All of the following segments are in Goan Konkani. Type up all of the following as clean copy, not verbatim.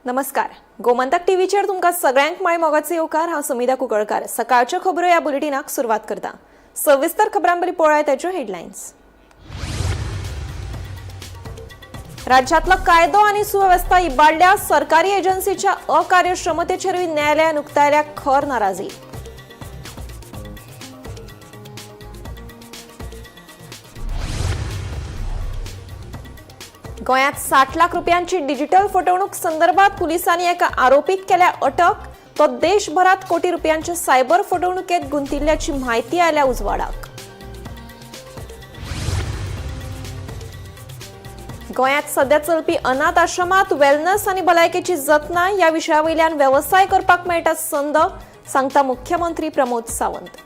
नमस्कार, गोमंतक टीव्हीचेर तुमकां सगळ्यांक माय मोगाचे येवकार. हांव समिधा कुंकळकार सकाळच्यो खबरो ह्या बुलेटिनाक सुरवात करता. सविस्तर खबरां पळोवया ताच्यो हेडलायन्स. राज्यातलो कायदो आनी सुवेवस्था इबाडल्या. सरकारी एजन्सीच्या अकार्यक्षमतेचेरूय न्यायालयान उक्तायल्या खर नाराजी. गोंयांत 60 लाख रुपयांची डिजिटल फटवणूक संदर्भात पुलिसांनी एका आरोपीक केल्या अटक. तो देशभरात कोटी रुपयांच्या सायबर फटवणुकेत गुंतिल्ल्याची म्हायती आयल्या उजवाडाक. गोंयांत सध्या चलपी अनाथ आश्रमात वेलनस आनी भलायकेची जतनाय ह्या विशया वयल्यान वेवसाय करपाक मेळटा संद, सांगता मुख्यमंत्री प्रमोद सावंत.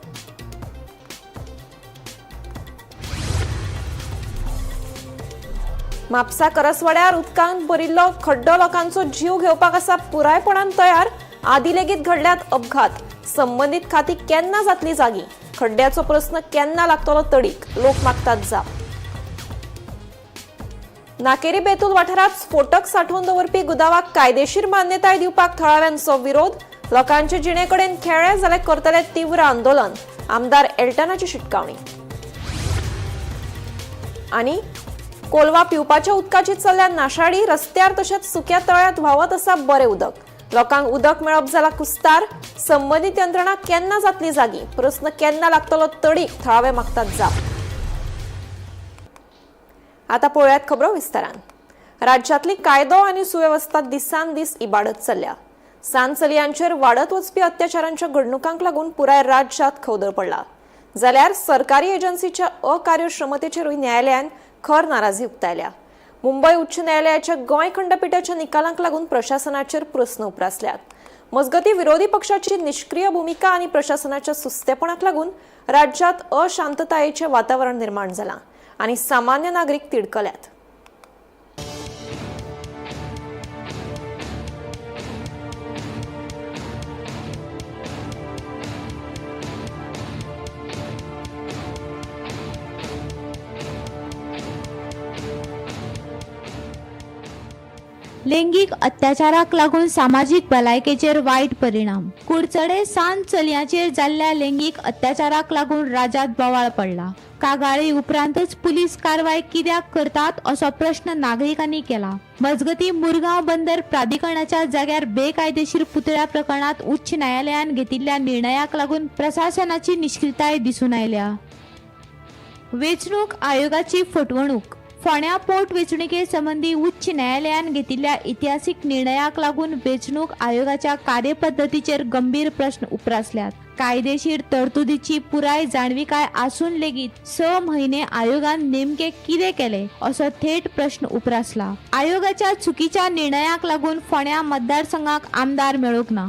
म्हापसा करसवाड्यार उदकांत भरिल्लो खड्डो लोकांचो जीव घेवपाक आसा पुरायपणान तयार. आदी लेगीत घडल्यात अपघात. संबंदीत खाती केन्ना जातली जागी? खड्ड्याचो प्रस्न केन्ना लागतलो तडीक? लोक मागतात जाप. नाकेरी बेतूल वाठारात स्फोटक सांठोवन दवरपी गुदावाक कायदेशीर मान्यताय दिवपाक थळाव्यांचो विरोध. लोकांचे जिणे कडेन खेळ्ळे जाल्यार करतले तीव्र आंदोलन, आमदार एल्टनाची शिटकावणी. आनी कोलवा पिवपाच्या उदकाची चल्ल्या नाशाडी. रस्त्यार तशेंच सुक्या तळ्यात व्हांवत आसा बरें उदक. लोकांक उदक मेळप जाला कुस्तार. संबंदीत यंत्रणा केन्ना जातली जागी? प्रस्न केन्ना लागतलो तडीक? थळावे मागतात जाप. आता पळोवयात खबरो विस्तारान. राज्यातली कायदो आनी सुवेवस्था दिसान दीस इबाडत चल्ल्या. सान चलयांचेर वाडत वचपी अत्याचारांच्या घडणुकांक लागून पुराय राज्यात खवदळ पडला, जाल्यार सरकारी एजन्सीच्या अकार्यक्षमतेचेरूय न्यायालयान खर नाराजी उक्तायल्या. मुंबय उच्च न्यायालयाच्या गोंय खंडपिठाच्या निकालांक लागून प्रशासनाचेर प्रस्न उप्रासल्यात. मजगतीं, विरोधी पक्षाची निष्क्रिय भूमिका आनी प्रशासनाच्या सुस्तेपणाक लागून राज्यात अशांततायेचें वातावरण निर्माण जालां आनी सामान्य नागरीक तिडकल्यात. लैंगीक अत्याचाराक लागून सामाजीक भलायकेचेर वायट परिणाम. कुडचडे सान चलयांचेर जाल्ल्या लैंगीक अत्याचाराक लागून राज्यांत बोवाळ पडला. कागाळी उपरांतच पुलीस कारवाय कित्याक करतात, असो प्रश्न नागरिकांनी केला. मजगतीं, मुरगांव बंदर प्राधिकरणाच्या जाग्यार बेकायदेशीर पुतळ्या प्रकरणात उच्च न्यायालयान घेतिल्ल्या निर्णयाक लागून प्रशासनाची निश्क्रियताय दिसून आयल्या. वेंचणूक आयोगाची फटवणूक. फोंड्या पोट वेंचणुके संबंदी उच्च न्यायालयान घेतिल्ल्या इतिहासीक निर्णयाक लागून वेंचणूक आयोगाच्या कार्यपद्दतीचेर गंभीर प्रश्न उप्रासल्यात. कायदेशीर तरतुदीची पुराय जाणविकाय आसून लेगीत 6 म्हयने आयोगान नेमके कितें केलें, असो थेट प्रश्न उप्रासला. आयोगाच्या चुकीच्या निर्णयाक लागून फोंड्या मतदारसंघाक आमदार मेळूंक ना.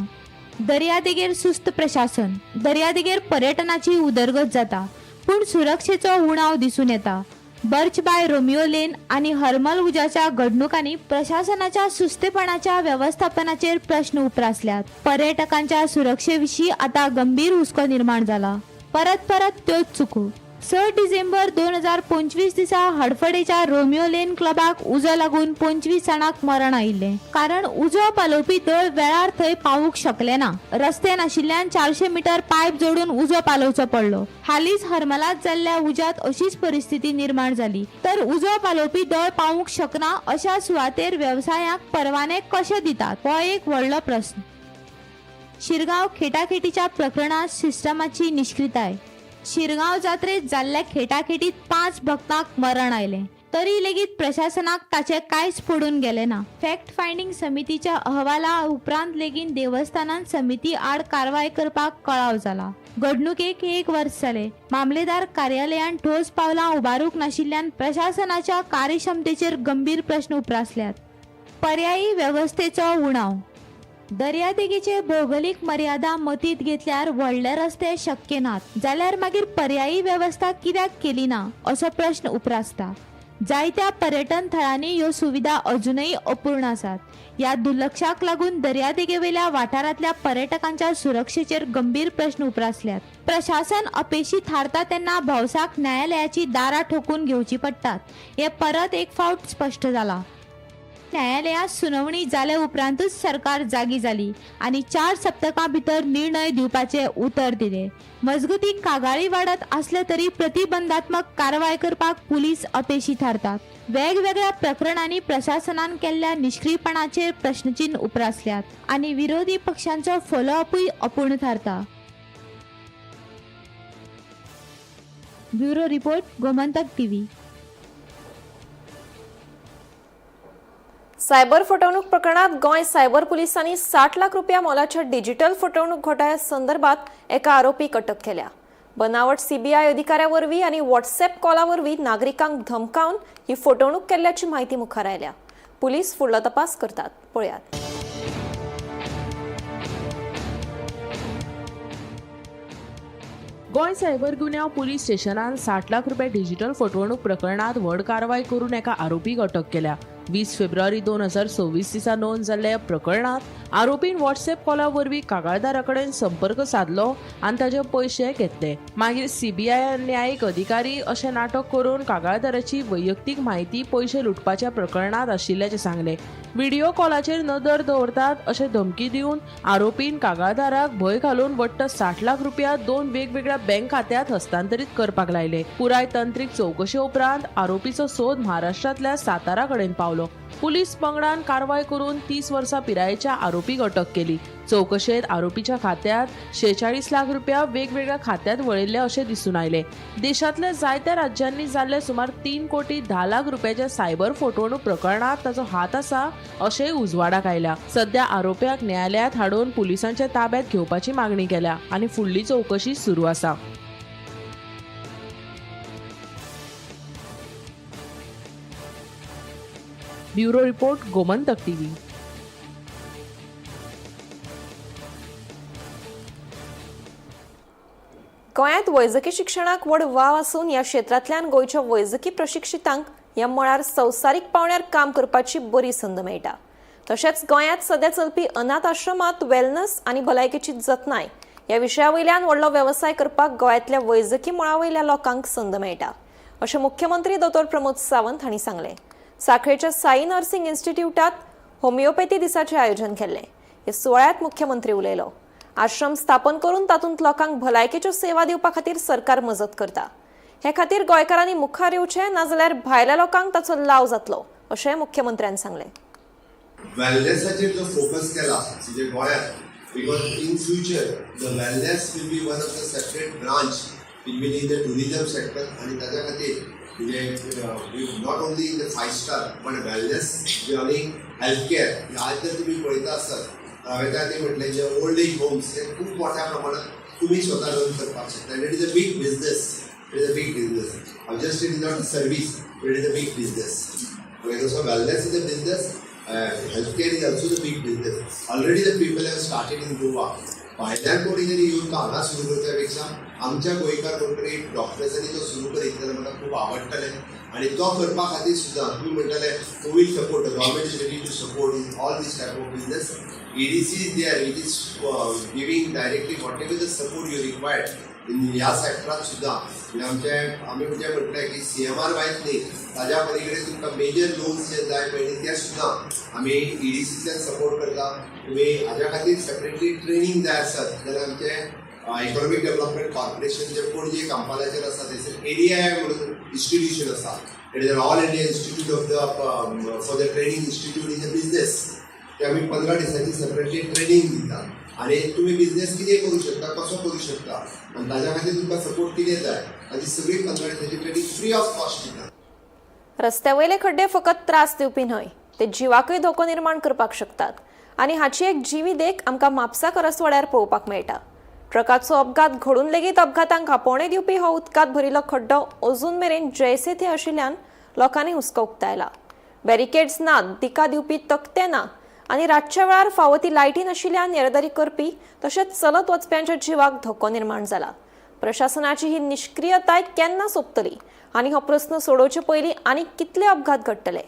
दर्यादेगेर सुस्त प्रशासन. दर्यादेगेर पर्यटनाची उदरगत जाता, पूण सुरक्षेचो उणाव दिसून येता. बर्च बाय रोमियो लेन आनी हरमल उज्याच्या घडणुकांनी प्रशासनाच्या सुस्तेपणाच्या वेवस्थापनाचेर प्रश्न उप्रासल्यात. पर्यटकांच्या सुरक्षेविशीं आतां गंभीर हुस्को निर्माण जाला. परत परत त्योच चुको. 6 डिसेंबर 2025 दिसा हडफडेच्या रोमियो लेन क्लबाक उजो लागून 25 जाणांक मरण आयिल्लें, कारण उजो पालोवपी दळ वेळार थंय पावूंक शकले ना. रस्ते नाशिल्ल्यान 400 मिटर पायप जोडून उजो पालोवचो पडलो. हालींच हरमलात जाल्ल्या उज्यांत अशीच परिस्थिती निर्माण जाली. तर उजो पालोवपी दळ पावूंक शकना अशा सुवातेर वेवसायाक परवाने कशे दितात, हो एक व्हडलो प्रस्न. शिरगांव खेटाखेटीच्या प्रकरणात सिस्टमाची निश्क्रियताय. शिरगांव जात्रेत जाल्ल्या खेटाखेटीत पांच भक्तांक मरण आयलें, तरी लेगीत प्रशासनाक ताचें कांयच पडून गेलें ना. फॅक्ट फायंडींग समितीच्या अहवाला उपरांत लेगीत देवस्थानान समिती आड कारवाय करपाक कळाव जाला. घडणुकेक एक वर्स जालें. मामलेदार कार्यालयान ठोस पावलां उबारूंक नाशिल्ल्यान प्रशासनाच्या कार्यक्षमतेचेर गंभीर प्रश्न उप्रासल्यात. पर्यायी वेवस्थेचो उणाव. दर्यादेगेचे भौगोलिक मर्यादा मतींत घेतल्यार व्हडले रस्ते शक्य नात, जाल्यार मागीर पर्यायी वेवस्था कित्याक केली ना, असो प्रश्न उप्रासता. जायत्या पर्यटन थळांनी ह्यो सुविधा अजुनय अपूर्ण आसात. ह्या दुर्लक्षाक लागून दर्यादेगेवेल्या वाठारांतल्या पर्यटकांच्या सुरक्षेचेर गंभीर प्रश्न उप्रासल्यात. प्रशासन अपेशी थारता तेन्ना भौसाक न्यायालयाची दारां ठोकून घेवची पडटात, हें परत एक फावट स्पश्ट जालां. न्यायालयांत सुनावणी जाले उपरांतूच सरकार जागी जाली आनी 4 सप्तकां भितर निर्णय दिवपाचें उतर दिलें. मजगतीं कागाळी वाडत आसले तरी प्रतिबंधात्मक कारवाय करपाक पुलीस अपेशी थारतात. वेगवेगळ्या प्रकरणांनी प्रशासनान केल्ल्या निश्क्रीयपणाचेर प्रश्नचिन्न उप्रासल्यात आनी विरोधी पक्षांचो फॉलोअपूय अपूर्ण थारता. Bureau report, Gomantak TV. Cyber फटवणूक प्रकरणात गोंय सायबर पुलिसांनी 60 लाख रुपया मोलाच्या डिजिटल फटवणूक घोटाळ्या संदर्भात एका आरोपीक अटक केल्या. बनावट सीबीआय अधिकाऱ्या वरवीं आनी व्हॉट्सएप कॉला वरवीं नागरिकांक धमकावन ही फटवणूक केल्ल्याची म्हायती मुखार आयल्या. पुलीस फुडलो तपास करतात. पळयात. गोंय सायबर गुन्यांव पुलीस स्टेशनान 60 लाख रुपया डिजिटल फटवणूक प्रकरणात व्हड कारवाय करून एका आरोपीक अटक केल्या. 20 फेब्रुवारी 2026 दिसा नोंद जाल्ल्या प्रकरणात आरोपीन व्हॉट्सएप कॉला वरवीं कागाळदारा कडेन संपर्क सादलो आनी ताचे पयशे घेतले. मागीर सीबीआय न्यायीक अधिकारी अशें नाटक करून कागाळदाराची वैयक्तीक म्हायती पयशे लुटपाच्या प्रकरणात आशिल्ल्याचें सांगलें. व्हिडिओ कॉलाचेर नदर दवरतात अशें धमकी दिवन आरोपीन कागाळदाराक भंय घालून वट्ट 60 लाख रुपया 2 वेगवेगळ्या बँक खात्यांत हस्तांतरीत करपाक लायले. पुराय तंत्रीक चवकशे उपरांत आरोपीचो सोद महाराष्ट्रांतल्या सातारा कडेन पावलो. पुलीस पंगडान कारवाय करून 30 वर्सां पिरायेच्या आरोपीक अटक केली. चवकशेंत आरोपीच्या खात्यांत 46 लाख रुपया वेगवेगळ्या खात्यांत वळिल्ले अशें दिसून आयलें. देशांतल्या जायत्या राज्यांनी जाल्ले सुमार 3 कोटी 10 लाख रुपयाच्या सायबर फटवणूक प्रकरणांत ताचो हात आसा अशेंय उजवाडाक आयल्या. सध्या आरोप्याक न्यायालयांत हाडून पुलिसांच्या ताब्यात घेवपाची मागणी केल्या आनी फुडली चवकशी सुरू आसा. Bureau report, Gomantak TV. गोंयांत वैजकी शिक्षणाक व्हड वाव आसून ह्या क्षेत्रांतल्यान गोंयच्या वैजकी प्रशिक्षितांक ह्या मळार संवसारीक पावंड्यार काम करपाची बरी संद मेळटा. तशेंच गोंयांत सध्या चलपी अनाथ आश्रमांत वेलनस आनी भलायकेची जतनाय ह्या विशया वयल्यान व्हडलो वेवसाय करपाक गोंयांतल्या वैजकी मळा वयल्या लोकांक संद मेळटा अशें मुख्यमंत्री दोतोर प्रमोद सावंत हांणी सांगलें. साखळेच्या साई नर्सिंग इन्स्टिट्यूटात होमिओपॅथी दिसाचें आयोजन केल्लें. ह्या सुवाळ्यांत मुख्यमंत्री उलयलो. आश्रम स्थापन करून तातूंत लोकांक भलायकेच्यो सेवा दिवपा खातीर सरकार मजत करता. हे खातीर गोंयकारांनी मुखार येवचें, नाजाल्यार भायल्या लोकांक ताचो लाव जातलो अशें मुख्यमंत्र्यान सांगलें. वेलनेसाचेर जो फोकस केला म्हणजे गोंयांत, because in future the wellness will be one of the separate branch it will in the tourism sector. आनी ताच्या खातीर म्हणजे not only in the 5 star पण वेलनेस आनी हेल्थ केअर आज जर तुमी पळयता आसत, हांवें त्या आदी म्हटलें जे ओल्ड एज होम्स हे खूब मोठ्या प्रमाणात तुमी स्वता रन करपाक शकता. And it is a big business, it is a big business. Just it is not a service, it is a big business. So wellness is a business, healthcare is also the big business. Already the people have started in Goa. भायल्यान कोणी जरी येवन तो हांगा सुरू करच्या पेक्षा आमच्या गोंयकार कोण तरी डॉक्टर्सांनी तो सुरू करीत जाल्यार म्हाका खूब आवडटलें. आनी तो करपा खातीर सुद्दां तुमी म्हणटले who will support, the government is ready to support in all this type of business. EDC is there, it is giving directly whatever the support you required in ह्या सेक्टरान सुद्दां. म्हणजे आमचे आमी म्हणजे म्हटलें की CMR वायज न्ही, ताज्या पलीकडे तुमकां मेजर लोन्स जे जाय पळय ते सुद्दां आमी EDCतल्यान सपोर्ट करता. तुमी हाज्या खातीर सेपरेटली ट्रेनींग जाय आसत जाल्यार आमचे इकॉनॉमीक डेव्हलपमेंट कॉर्पोरेशन जे पणजे कंपालाचेर आसा थंयसर ADI म्हणून इन्स्टिट्यूशन आसा. It is an all India institute of the for the training institute in the business. ते आमी 15 दिसांची सेपरेटली ट्रेनींग दिता आनी तुमी बिझनेस कितें करूं शकता, कसो करूं शकता आनी ताज्या खातीर तुमकां सपोर्ट कितें जाय आनी सगळी 15 दिसांची ट्रेनींग फ्री ऑफ कॉस्ट दिता. रस्त्या वयले खड्डे फकत त्रास दिवपी न्हय, ते जिवाकय धोको निर्माण करपाक शकतात आनी हाची एक जिवी देख आमकां म्हापसा करसवाड्यार पळोवपाक मेळटा. ट्रकाचो अपघात घडून लेगीत अपघातांक आपोवणें दिवपी हो उदकांत भरिल्लो खड्डो अजून मेरेन जैसे थे आशिल्ल्यान लोकांनी हुस्को उक्तायला. बॅरिकेड्स ना, दिका दिवपी तकटे ना आनी रातच्या वेळार फावो ती लायटी नाशिल्ल्यान येरादारी करपी तशेंच चलत वचप्यांच्या जिवाक धोको निर्माण जाला. प्रशासनाची ही निश्क्रियताय केन्ना सोंपतली आनी हो प्रस्न सोडोवचे पयलीं आनी कितले अपघात घडटले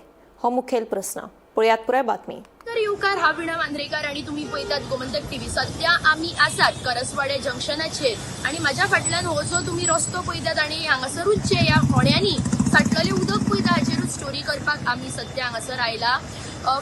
हो मुखेल प्रस्न. पळयात पुराय बातमी. तर येवकार, हांव विणा मांद्रेकार आणि तुम्ही पळयतात गोमंतक टीव्ही. सध्या आमी आसात करसवाडे जंक्शनाचेर आणि म्हाज्या फाटल्यान हो जो तुमी रस्तो पळयतात आणि हांगासरूच जे ह्या होण्यांनी साठलेलें उदक पळयता हाचेरूच स्टोरी करपाक आमी सध्या हांगासर आयला.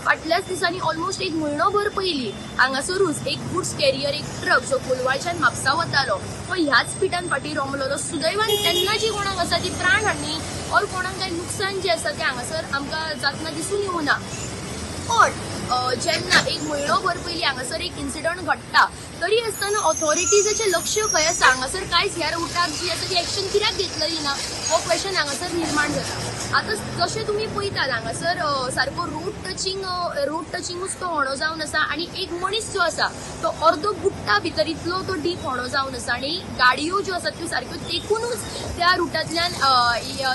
फाटल्याच दिसांनी ऑलमोस्ट एक म्हयनोभर पयलीं हांगासरूच एक गुड्स कॅरियर एक ट्रक जो कोलवाळच्यान म्हापसा वतालो तो ह्याच पिटान फाटीं रोमलेलो. सुदैवान तेन्ना जी कोणाक आसा ती प्राण हानी ऑर कोणाक कांय लुकसाण जें आसा तें हांगासर आमकां जातना दिसून येवना. पण जेन्ना एक म्हयनोभर पयलीं हांगासर एक इन्सिडंट घडटा तरी आसतना ऑथॉरिटीजाचें लक्ष खंय आसा, हांगासर कांयच ह्या रुटाक जी आसा ती एक्शन कित्याक घेतलेली ना हो क्वेश्चन हांगासर निर्माण जाता. आतां जशें तुमी पळयतात हांगासर सारको रोड टचिंगूच तो होणो जावन आसा आणि एक मनीस जो आसा तो अर्दो बुडटा भितर इतलो तो डीप होणो जावन आसा आणि गाडयो ज्यो आसात त्यो सारक्यो तेकूनच त्या रुटांतल्यान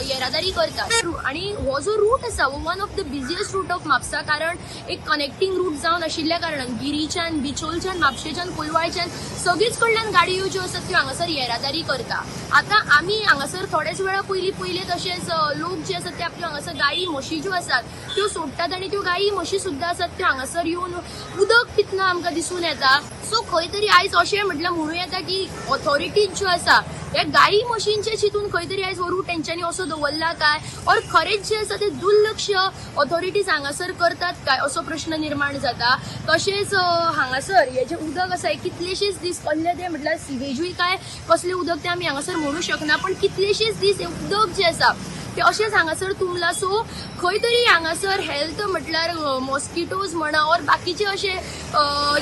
येरादारी करतात. आणि हो जो रूट आसा हो one of the busiest route of Mapusa, कारण एक कनेक्टींग रूट जावन आशिल्ल्या कारणान गिरीच्यान, बिचोलच्यान, म्हापशेच्यान, कोलवाळच्यान सगळीच कडल्यान गाडयो ज्यो आसात त्यो हांगासर येरादारी करता. आतां आमी हांगासर थोड्याच वेळा पयलीं पयले तशेंच लोक जे आसात ते आपल्यो हांगासर गायी म्हशी ज्यो आसात त्यो सोडटात आनी त्यो गायी म्हशी सुद्दां आसात त्यो हांगासर येवन उदक पितना आमकां दिसून येता. सो खंय तरी आयज अशें म्हटल्यार म्हणूं येता की ऑथॉरिटीज ज्यो आसा ह्या गायी म्हशींचे चिंतून खंय तरी आयज हो रूट तेंच्यांनी असो दवरला काय ऑर खरेंच जें आसा तें दुर्लक्ष ऑथॉरिटीज हांगासर करतात काय असो प्रश्न निर्माण जाता. तशेंच हांगासर हें जें उदक आसा हें कितलेशेच दीस कसलें तें म्हटल्यार सिवेजूय काय कसलें उदक तें आमी हांगासर म्हणूं शकना, पण कितलेशेच दीस हें उदक जें आसा तें अशेंच हांगासर तुमलां. सो खंय तरी हांगासर हेल्थ म्हटल्यार मॉस्किटोज म्हणा ऑर बाकीचे अशे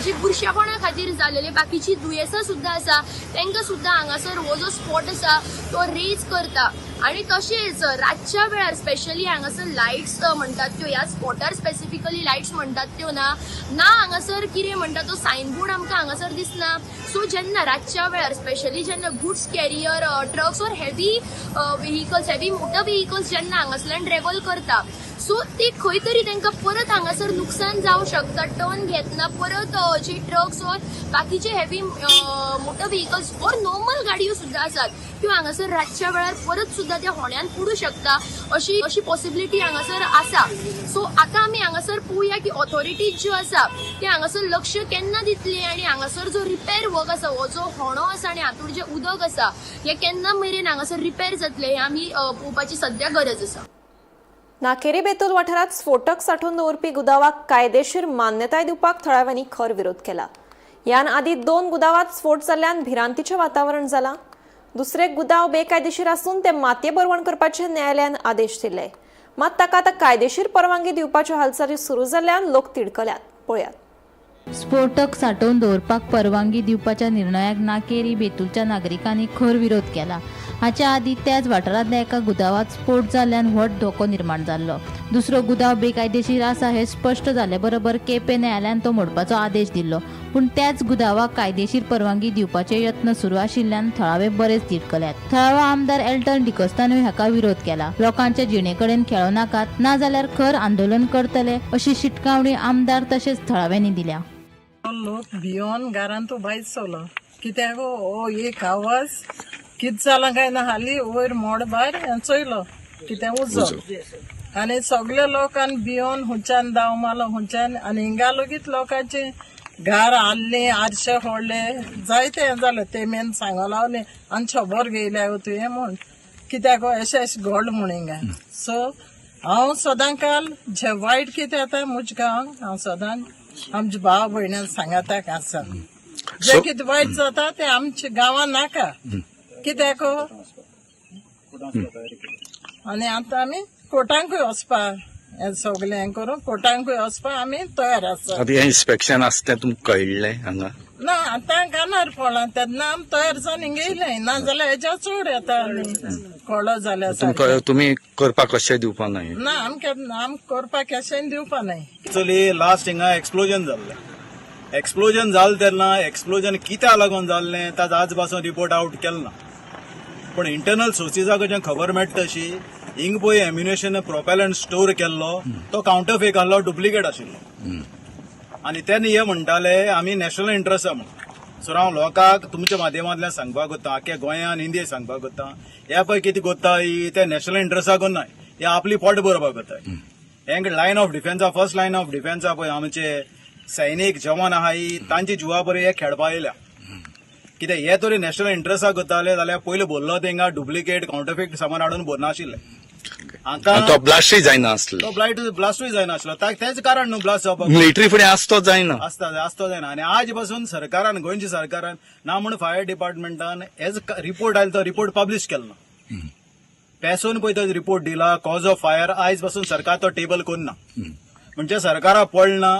जे बुरशेपणा खातीर जालेले बाकीची दुयेंसां सुद्दां आसा तांकां सुद्दां हांगासर हो जो स्पॉट आसा तो रेज करता. आणि तशेंच रातच्या वेळार स्पेशली हांगासर लायट्स म्हणटात त्यो ह्या स्पॉटार स्पेसिफिकली लायट्स म्हणटात त्यो ना ना हांगासर कितें म्हणटा तो सायनबोर्ड आमकां हांगासर दिसना. सो जेन्ना रातच्या वेळार स्पेशली जेन्ना goods carrier trucks or heavy vehicles, heavy motor vehicles जेन्ना हांगासरल्यान ट्रेवल करता सो ते खंय तरी तांकां परत हांगासर नुकसान जावं शकता. टर्न घेतना परत जे ट्रक्स ऑर बाकीचे heavy motor vehicles or normal गाडयो सुद्दां आसात त्यो हांगासर रातच्या वेळार परत सुद्दां त्या होण्यान पडूं शकता अशी अशी पॉसिबिलिटी हांगासर आसा. सो आतां आमी हांगासर पळोवया की ऑथॉरिटीज ज्यो आसा ते हांगासर लक्ष केन्ना दितली आनी हांगासर जो रिपेर वर्क आसा हो जो होणो आसा आनी हातूंत जें उदक आसा हें केन्ना मेरेन हांगासर रिपेर जातलें हें आमी पळोवपाची सद्या गरज आसा. नाकेरी बेतूल वाठारात स्फोटक साठोवन दवरपी गुदावाक कायदेशीर मान्यताय दिवपाक थळाव्यांनी खर विरोध केला. ह्यान आदी 2 गुदावात स्फोट जाल्ल्यान भिरांतीचें वातावरण जालां. दुसरे गुदाव बेकायदेशीर आसून ते मातये भरवण करपाचे न्यायालयान आदेश दिले, मात ताका आतां कायदेशीर परवानगी दिवपाच्यो हालचाली सुरू जाल्ल्यान लोक तिडकल्यात. पळयात. स्फोटक साठोवन दवरपाक परवानगी दिवपाच्या निर्णयाक नाकेरी बेतूलच्या नागरिकांनी खर विरोध केला. हाच्या आदी त्याच वाठारांतल्या एका गुदावात स्फोट जाल्ल्यान व्हड धोको निर्माण जाल्लो. दुसरो गुदाव बेकायदेशीर आसा हें स्पश्ट जाले बरोबर केपें न्यायालयान तो मोडपाचो आदेश दिल्लो, पूण त्याच गुदावाक कायदेशीर परवानगी दिवपाचे यत्न सुरू आशिल्ल्यान थळावे बरेच तिडकल्यात. थळावो आमदार एल्टन डिकोस्तानूय हाका विरोध केला. लोकांच्या जिणे कडेन खेळो नाकात, नाजाल्यार खर आंदोलन करतले अशी शिटकावणी आमदार तशेंच थळाव्यांनी दिल्या. लोक भियोन घरांत भायर सरलो कित्याक हो एक आवाज कितें जालां काय ना, हाली वयर मोडबार चोयलो कितें उजो आनी सगळे लोक आनी भियोन हुंच्यान धांव मारलो हुंच्यान आनी हिंगा लेगीत लोकांचे घर हाडले, आरशे फोडले, जायते हें जालें. ते मेन सांगो लावले आनी खबर घेयल्या तुवें म्हूण कित्याक अशें अशें घडलें म्हूण हिंगा. सो हांव सदां काल जे वायट कितें येता म्हज्या गांवांक हांव सदां आमच्या भाव भयणांक सांगता आसा जे कितें वायट जाता ते आमच्या गांवांत नाका कित्याक. आनी आतां आमी कोर्टांकूय वचपा हें सगळें हें करून कोर्टांकूय वचपा आमी तयार आसा. आतां हें इन्स्पेक्शन आसा तें तुमकां कळिल्लें हांगा? ना आतां कानार पडलां तेन्ना आमी तयार जावन हिंगा येयलें, ना जाल्यार हेज्या चड येता आनी कळो जाल्यार तुमकां तुमी करपाक कशें दिवपा ना? ना आमकां आम करपाक कशें दिवपा नाय. एक्चुअली लास्ट हिंगा एक्सप्लोजन जाल्लें. एक्सप्लोजन जालें तेन्ना एक्सप्लोजन कित्याक लागून जाल्लें ताजो आज पासून रिपोर्ट आउट केलो ना, पण इंटरनल सोर्सिसा कडच्यान खबर मेळटा तशी हिंग पळय एम्युनेशन प्रोपेलंट स्टोर केल्लो तो काउंटरफेक आहलो, डुप्लिकेट आशिल्लो. आनी तेन्ना हे म्हणटाले आमी नॅशनल इंट्रस्ट आहा म्हणून. सो हांव लोकांक तुमच्या माध्यमांतल्यान सांगपाक कोत्ता, आख्या गोंयान इंडिये सांगपाक कोत्ता, हे पळय कितें कोत्ता ही ते नॅशनल इंट्रस्टाक कोन्नाय, हे आपली पोट भरपाक कोत्ताय. हेंक लायन ऑफ डिफेन्सा, फर्स्ट लायन ऑफ डिफेन्सा पळय आमचे सैनीक जवान आहाय, तांचे जिवा बरी हे खेळपा येयल्या. कित्याक हे तरी नॅशनल इंट्रस्टाक करताले जाल्यार पयलीं भरलो तेंगा डुप्लिकेट काउंटरफिट सामान हाडून भरनाशिल्ले. आनी तो ब्लास्टूय जायना आसलो. तो ब्लास्टूय जायनासलो. तेच कारण न्हू ब्लास्ट जावपाक. मिलिटरी फुडें आसतो जायना. आसता आसतो जायना. आनी आज पासून सरकारान, गोंयच्या सरकारान ना म्हूण फायर डिपार्टमेंटान एज रिपोर्ट आयलो तो रिपोर्ट पब्लीश केलो ना. पेसोन पळय तो रिपोर्ट दिला कॉज ऑफ फायर, आयज पासून सरकार तो टेबल करना. म्हणजे सरकारा पडना,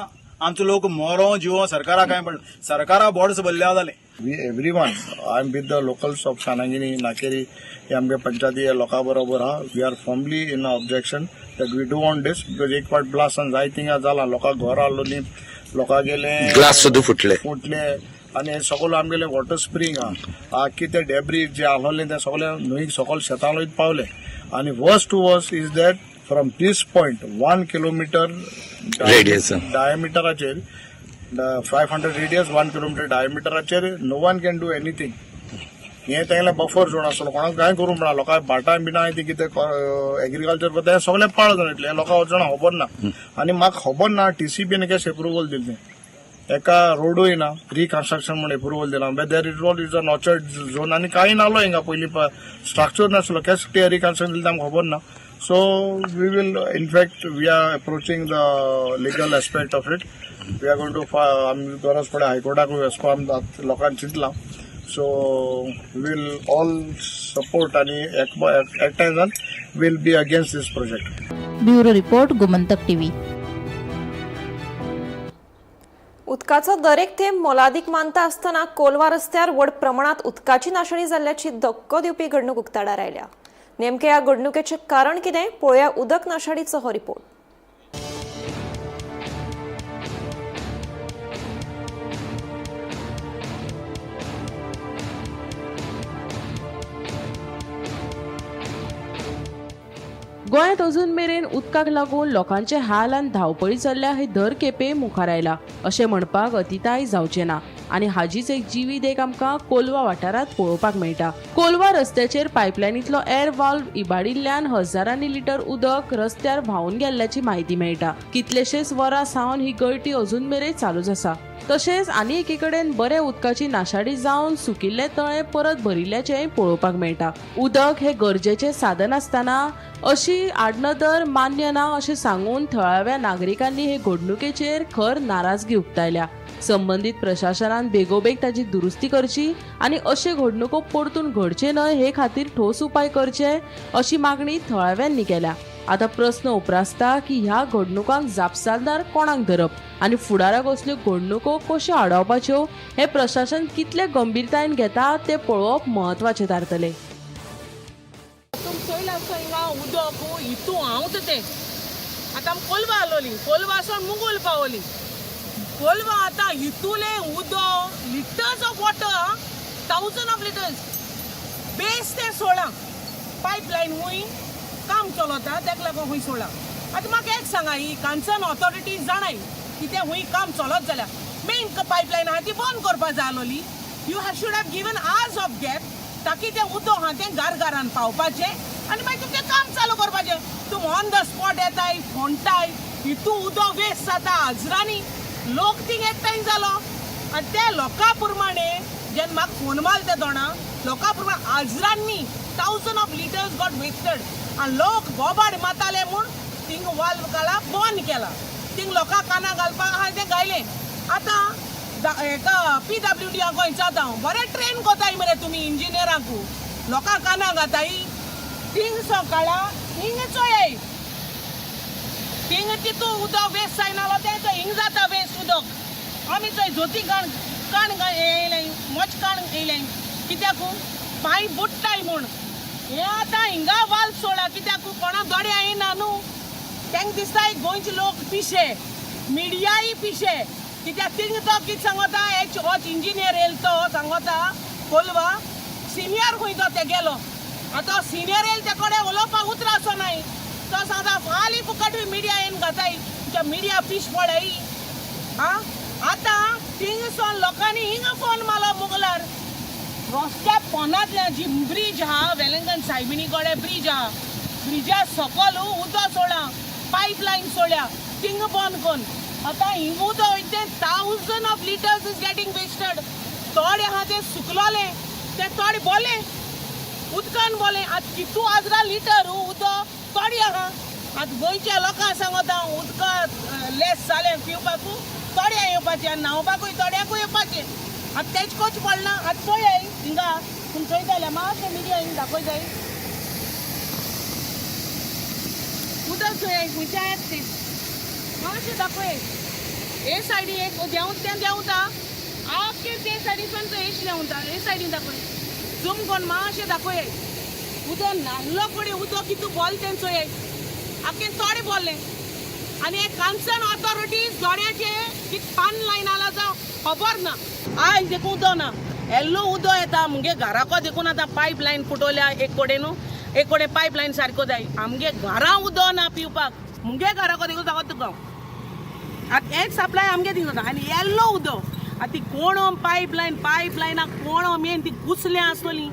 आमचो लोक मरो जिवो सरकारा काय पडना, सरकारा बोर्ड्स भरल्या जालें. We everyone, I am with the locals of Sanangini, Nakeri, हे आमगे पंचायती लोकां बरोबर आहा. We are firmly in objection that we do want this because एक फावट ब्लास्ट जाय थिंगा जाला, लोकांक घर आहलोली, लोकां गेले ग्लास सुद्दां फुटले. फुटले आनी हे सगळो आमगेले वॉटर स्प्रींग आहा, कितें डेब्री जे आहलोले ते सगळे न्हंयक सकयल शेतां वयत पावले. आनी worst to worst is that from this point 1 kilometre radius डायमिटराचेर 500 radius 1 kilometre डायमिटराचेर no one can do anything. हे तेंगले बफर झोन आसलो, कोणाक कांय करूंक मेळना. लोकांक भाटां बिटां ती कितें एग्रीकल्चर करता हें सगळें पाळ जावन येतलें, हें लोकांक जाणा खबर ना. आनी म्हाका खबर ना टीसीबीन कशें एप्रुवल दिलें तें, एका रोडूय ना रिकन्स्ट्रक्शन म्हूण एप्रुवल दिलां. There is all is a orchard zone आनी कांय नालो हिंगा पयलीं स्ट्रक्चर नासलो, केस रिकन्स्ट्रक्शन दिलें आमकां खबर ना. So we will, in fact we are approaching the legal aspect of it. We are going to, आमी गरज पडल्यार हायकोर्टाकूय वचपा आमी लोकांक चिंतलां. So we'll all support आनी एकठांय जावन will be against this project. Bureau report, Gomantak TV. उदकाचो दरेक थेंब मोलादीक मानता आसतना कोलवा रस्त्यार व्हड प्रमाणात उदकाची नाशणी जाल्ल्याची धक्को दिवपी घडणूक उक्ताडार आयल्या. नेमके ह्या घडणुकेचें कारण कितें, पळोवया उदक नाशाडीचो हो रिपोर्ट. गोंयांत अजून मेरेन उदकाक लागून लोकांचे हाल आनी धांवपळी चल्ल्या हे दर खेपे मुखार आयला अशें म्हणपाक अतिताय जावचें ना. आनी हाजीच एक जिवी देख आमकां कोलवा वाठारांत पळोवपाक मेळटा. कोलवा रस्त्याचेर पायपलायनींतलो एअर वाल्व इबाडिल्ल्यान हजारांनी लिटर उदक रस्त्यार व्हांवून गेल्ल्याची म्हायती मेळटा. कितलेशेच वरां सावन ही गळटी अजून मेरेन चालूच आसा. तशेंच आनी एके कडेन बरें उदकाची नाशाडी जावन सुकिल्ले तळें परत भरिल्ल्याचेंय पळोवपाक मेळटा. उदक हें गरजेचें साधन आसतना अशी आडनदर मान्य ना अशें सांगून थळाव्या नागरिकांनी हे घडणुकेचेर खर नाराजगी उक्तायल्या. संबंदीत प्रशासनान बेगोबेग ताची दुरुस्ती करची आनी अशे घडणुको परतून घडचे न्हय हे खातीर ठोस उपाय करचे अशी मागणी थळाव्यांनी केल्या. आतां प्रस्न उप्रासता की ह्या घडणुकांक जापसालदार कोणाक धरप आनी फुडाराक असल्यो घडणुको कश्यो आडावपाच्यो हें प्रशासन कितले गंभीरतायेन घेता तें पळोवप म्हत्वाचें थारतलें. तुम चोयला आसता हिंगा उदक हितू हांवता तें. आतां आमी कोलवा आलोली, कोलवा सावन मुगोल पावली. कोलवा आतां हितूलें उदक litres of water, thousand of litres बेस तें सोळा पायपलायन हुंय काम चलता तेका लागून हुंय सोळा. आतां म्हाका एक सांगा, ही कन्सर्न ऑथॉरिटी जाणाय कितें हुंय काम चलत जाल्यार मेन पायपलायन आहा ती बंद करपा जाय आसलोली. You have should have given hours of gap ताकी तें उदक आहा तें घार घारान पावपाचें आनी मागीर तुमचें काम चालू करपाचें. तुमी ऑन the spot येताय फोंडटाय, हितू उदक वेस्ट जाता, हजरांनी लोक थिंग एकठांय जालो. आनी ते लोकां प्रमाणे जेन्ना म्हाका फोन मारले ते दोणा लोकां प्रमाणे हजरांनी thousand of litres got wasted आनी लोक बोबाड मारताले म्हूण थिंग वाल्व काडला बंद केला. थिंग लोकां कानां घालपाक आहा तें घायलें. आतां हेका पीडब्ल्यूडी हांव विचारता हांव, बरें ट्रेन कोताय मरे तुमी इंजिनियरांकू, लोकां कानां घाताय. थिंग सकाळा हिंग चोयाय थिंग तितू उदक वेस्ट जायना तें हिंग जाता वेस्ट उदक. आमी चोय जोती काण काण येयलें, मोच काण येयलें कित्याकू पांय बुडटाय म्हूण. हें आतां हिंगा वाल सोडा कित्याकू कोणा दोड्या येयना न्हू. तेंका दिसता गोंयचे लोक पिशे, मिडियाय पिशे. कित्याक थिंग तो कितें सांगता, एच होच इंजिनियर येयलो तो सांगता कोलवा सिनियर खंय तो ते गेलो. आतां सिनियर येयलो ते कडेन उलोवपाक उतरां असो नाय. तो सांगता फाली फुकट मिडिया येवन घाताय, तुमच्या मिडिया पीश पडय. आं आतां थिंगसून लोकांनी हिंगा फोन मारलो मुगलार रस्त्या पोनांतल्या जी ब्रीज आहा वेलंगन सायबिणी कडेन ब्रीज आहा, ब्रिजा सकयल उदक सोडा. पायप लायन सोडल्या थिंग बंद करून. आतां हिंग उदक वयता तें thousand of litres is getting wasted. थोडे आहा ते सुकलोले, ते थोडे बोले उदकान बोले. आतां कितू हजरा लिटर उदक थोडे आहा. आतां गोंयच्या लोकांक सांगता, उदक लेस जालें पिवपाकू थोड्या येवपाचें आनी न्हांवपाकूय थोड्याकूय येवपाचें. आतां तेच कोच पडना. आतां पळय हिंगा तुमी चोयता जाल्यार मातशें मिडिया हिंगा दाखय जाय उदक चोय खंयच्या येता तें मातशें दाखय. हे सायडी एक देंवता तें देंवता आख्खें ते सायडीसून तो एश देंवता. हे सायडीन दाखय झूम कोण मातशें दाखय. उदक नाल्लो कडेन उदक कितू बोल तें चोय आख्खें थोडें बोल्लें. आनी हे कन्सर्न ऑथॉरिटीज दोड्याचे कित पान लायन आला जावं खबर ना. आयज देखून उदक ना, येल्लो उदक येता मुगे घराको देखून. आतां पायप लायन फुटोवल्या एक कडेन न्हू, एक कडेन पायप लायन सारको जाय. आमगे घरां उदक ना पिवपाक, मुगे घराको देखून सांगता तुका. आतां एक सप्लाय आमगे थिंग जाता आनी येल्लो उदक. आतां ती कोण पायप लायन पायप लायनाक कोण मेन ती कुसल्या आसतली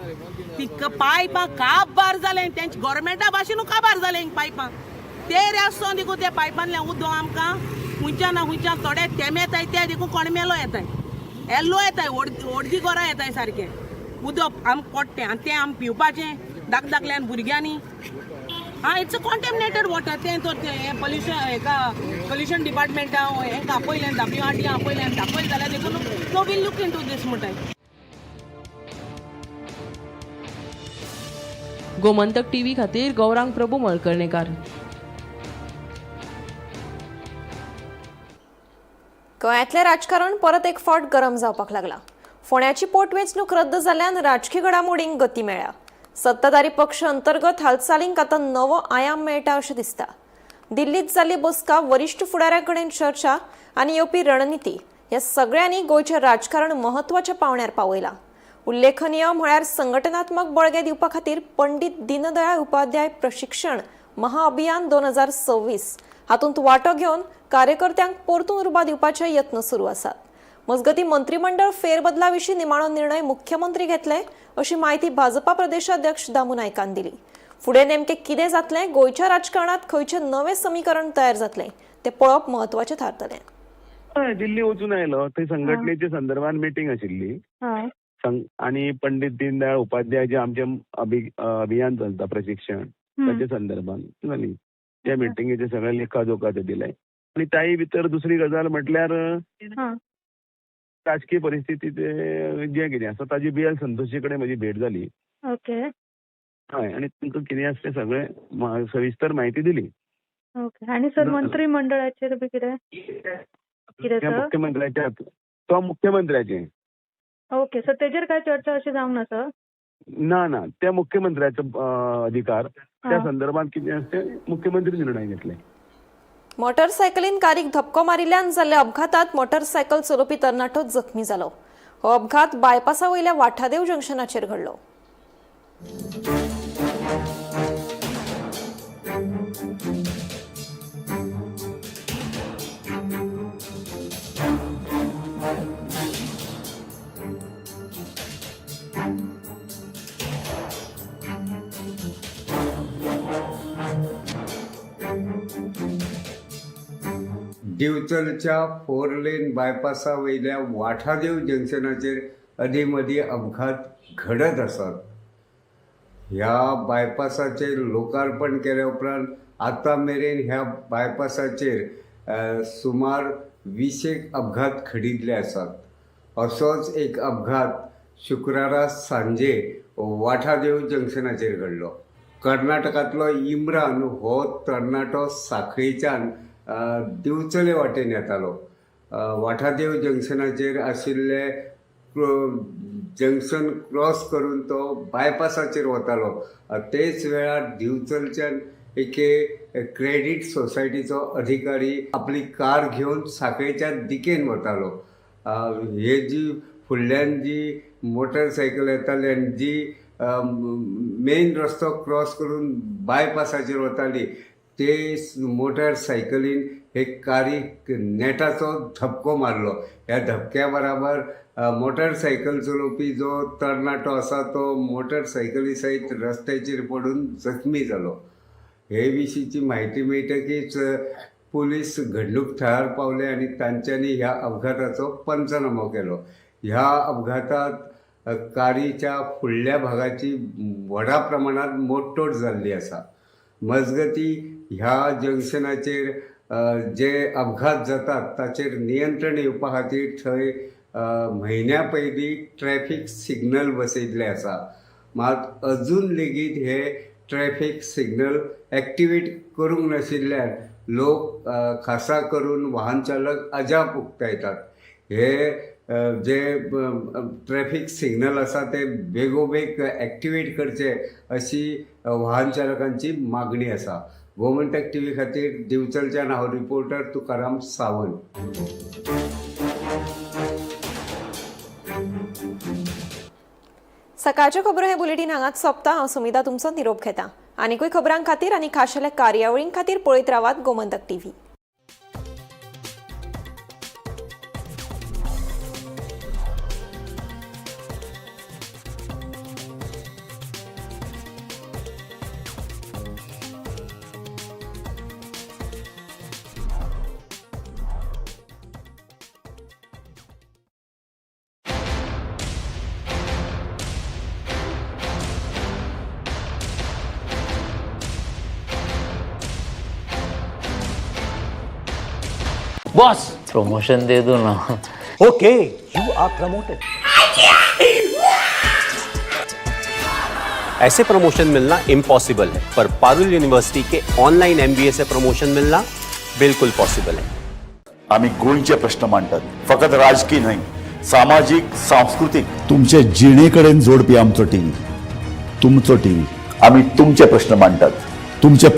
ती पायपां काबार जालें तेंचे गोवोरमेंटा भाशेनू काबार जालें पायपां. ते आसतो देखून त्या पायपांतल्यान उदक आमकां खंयच्या ना खंयच्या थोडे तेम येताय ते देखून कोणमेलो येताय, येल्लो येताय, ओडदी गोरां येताय सारकें उदक आमकां पडटें आनी तें आमी पिवपाचें धाक धाकल्यान भुरग्यांनी. आं, it's a contaminated water. तें तर तें हें पोल्युशन हेका पोल्युशन डिपार्टमेंटा हेंका आपयलें, WRD आपयलें. दाखयलें जाल्यार देखून तो will look into this म्हणटाय. गोमंतक टीव्ही खातीर गौरांग प्रभू मळकर्णेकार. गोंयांतलें राजकारण परत एक फावट गरम जावपाक लागलां. फोंड्याची पोटवेंचणूक रद्द जाल्ल्यान राजकी घडामोडींक गती मेळ्ळ्या. सत्ताधारी पक्ष अंतर्गत हालचालींक आतां नवो आयाम मेळटा अशें दिसता. दिल्लीत जाल्ली बसका, वरिश्ठ फुडाऱ्यां कडेन चर्चा आनी येवपी रणनिती ह्या सगळ्यांनी गोंयचें राजकारण म्हत्वाच्या पावंड्यार पावयलां. उल्लेखनीय म्हळ्यार संघटनात्मक बळगें दिवपा खातीर पंडित दीनदयाळ उपाध्याय प्रशिक्षण महाअभियान 2026 हातूंत वांटो घेवन कार्यकर्त्यांक परतून उर्बा दिवपाचे यत्न सुरू आसात. मजगतीं, मंत्रिमंडळ फेरबदला विशीं निमाणो निर्णय मुख्यमंत्री घेतले अशी म्हायती भाजपा प्रदेशाध्यक्ष दामू नायकान दिली. फुडें नेमकें कितें जातलें, गोंयच्या राजकारणात खंयचें नवें समीकरण तयार जातलें तें पळोवप म्हत्वाचें थारतलें. हय, दिल्ली वचून आयलो. थंय संघटनेच्या संदर्भात मिटींग आशिल्ली आनी पंडित दीनदयाळ उपाध्याय जे आमचे अभियान चलता प्रशिक्षण, ताच्या संदर्भात जाली त्या मिटिंगेचे सगळे लेखा जोखा ते दिले. आनी ताई भितर दुसरी गजाल म्हटल्यार राजकीय परिस्थिती ते जें कितें आसा ताजी बी एल संतोशी कडेन म्हजी भेट जाली. हय, आनी तांकां कितें आसा तें सगळें सविस्तर म्हायती दिली. ओके, आनी सर, मंत्रीमंडळाचेर बी कितें कितें त्या सर? मुख्यमंत्र्याच्या, तो मुख्यमंत्र्याचे. ओके सर, तेजेर काय चर्चा अशी जावंक ना सर? ना ना, त्या मुख्यमंत्र्याचो अधिकार. त्या संदर्भात कितें आसा तें मुख्यमंत्री निर्णय घेतले. मोटरसायकलीन कारीक धपको मारिल्ल्यान जाल्ल्या अपघातात मोटरसायकल चलोवपी तरणाटो जखमी जालो. हो अपघात बायपासा वयल्या वाठादेव जंक्शनाचेर घडलो. दिवचलच्या फोर लेन बायपासा वयल्या वाठादेव जंक्शनाचेर अदीं मदीं अपघात घडत आसात. ह्या बायपासाचेर लोकार्पण केल्या उपरांत आतां मेरेन ह्या बायपासाचेर सुमार 20 एक अपघात घडिल्ले आसात. असोच एक अपघात शुक्रारा सांजे वाठादेव जंक्शनाचेर घडलो. कर्नाटकांतलो इम्रान हो तरणाटो सांखळीच्यान दिवचले वाटेन येतालो. वाठादेव जंक्शनाचेर आशिल्ले जंक्शन क्रॉस करून तो बायपासाचेर वतालो. तेच वेळार दिवचलच्यान एके क्रेडीट सोसायटीचो अधिकारी आपली कार घेवन सांखळेच्या दिकेन वतालो. हे जी फुडल्यान जी मोटरसायकल येताली आनी जी मेन रस्तो क्रॉस करून बायपासाचेर वताली, ते मोटरसायकलीन हे कारीक नेटाचो धपको मारलो. ह्या धपक्या बराबर मोटरसायकल चलोवपी जो तरणाटो आसा तो मोटरसायकली सयत रस्त्याचेर पडून जखमी जालो. हे विशींची म्हायती मेळटकीच पुलीस घडणूक थळार पावले आनी तांच्यांनी ह्या अपघाताचो पंचनामो केलो. ह्या अपघातात कारीच्या फुडल्या भागाची व्हडा प्रमाणात मोडतोड जाल्ली आसा. मजगती ह्या जंक्शनाचेर जे अपघात जातात ताचेर नियंत्रण येवपा खातीर थंय म्हयन्या पयलीं ट्रॅफीक सिग्नल बसयल्ले आसा. मात अजून लेगीत हे ट्रॅफीक सिग्नल एक्टिवेट करूंक नाशिल्ल्यान लोक खासा करून वाहन चालक अजाप उक्तायतात. हे जे ट्रॅफीक सिग्नल आसा ते बेगोबेग एक्टिवेट करचे अशी वाहन चालकांची मागणी आसा. गोमंतक टीव्ही खातीर दिवचलच्यान हांव रिपोर्टर तुकाराम सावंत. सकाळच्यो खबरो हे बुलेटीन हांगाच सोंपता. हांव सुमिता तुमचो निरोप घेता. आनीकूय खबरां खातीर आनी खाशेल्या कार्यावळीं खातीर पळयत रावात गोमंतक टीव्ही. बॉस, प्रमोशन दे दो ना. Okay, you are promoted. ऐसे प्रमोशन मिलना इम्पॉसिबल है, पर पारुल यूनिवर्सिटी के ऑनलाइन एमबीए से प्रमोशन मिलना बिल्कुल पॉसिबल है. आमी गोंयचे प्रश्न मांडटात, फकत राजकीय न्हय, सामाजीक, सांस्कृतीक. तुमचे जिणे कडेन जोडपी आमचो टीव्ही, तुमचो टीव्ही. आमी तुमचे प्रश्न मांडटात, तुमचे